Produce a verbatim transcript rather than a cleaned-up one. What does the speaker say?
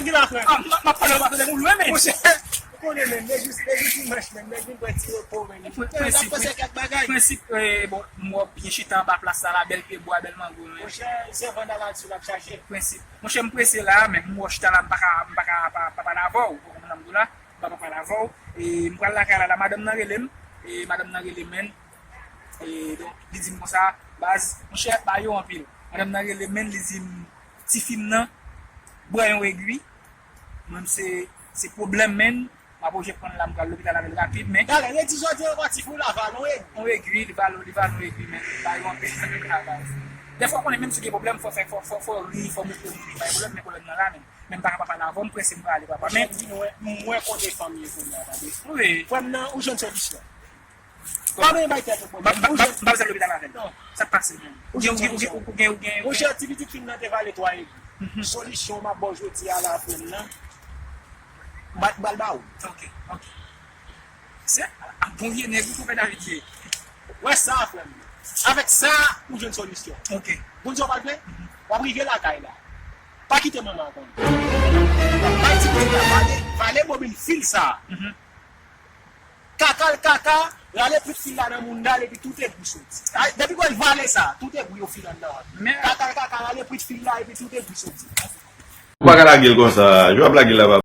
Ki la, frè? Ah, m ap pale w pa tande m lwen, men. Monchè, ou konnen, men, men jis, men jis dimanch, men, nèg vin pran ti repo, men. Prensip, prensip, eh, bon, m wè w byen chita anba plas la, la, bèl pye bwa, bèl mango, men. Monchè, se vandal ati l ap chache. Prensip. Monchè, m prese la, men m wè w chita la, m pa ka, m pa ka pa, pa pale avè w, ou konprann m di w la, m pa ka pale avè w. E m pral lakay la, la, madanm nan rele m, e madanm nan rele m, men, e donk, li di m konsa, baz, monchè, ba yo anpil. Madanm nan rele m, men, li di m, tifi m nan, bwè yon egri, mwen, se, se pwoblèm, men, m ap oblije pran l la, m pral lopital avè l rapid, men. Talè, redi jodi ankò, tifi w la vale yon egri. Yon egri, li vale, li vale yon egri, men, li ba yo anpil, baz. Dèfwa, w konnen, menm si w gen pwoblèm, fò fè, fò, fò, fò ri, fò montre w ri, pa gen pwoblèm, men pwoblèm nan la, men. Men m pa ka pa pale avè w, m prese m prale, papa. Men m wè kote fanm ye kounye a, tande. Wi. Frè m nan, ou jwenn solisyon. Pa gen bay tèt ou pwoblèm. M pa bezwen lopital avè l. Non. Sa k pase menm? Ou gen, ou gen, ou gen, ou gen, ou gen, ou gen. Monchè, ti pitit fi m nan te vale twa egri. Solisyon m ap ba w jodi a la, frè m nan. M ba, m ba l ba ou. Ok, ok. Se a bon vye nèg ou konpè David ye. Wè sa, frè m. Avèk sa, ou jwenn solisyon. Ok. Konnen sa w pral fè? W ap rive lakay la. Pa kite manman an konnen. W ap bay ti pitit la vale, vale bobin fil sa. Kaka l kaka, rale prit fil la nan mounda l epi tout egri soti. Depi w wè l vale sa, tout egri yo file anndan. Kaka l kaka, rale prit fil la epi tout egri soti. Ou pa ka lage l konsa, jan w ap lage l la, papa.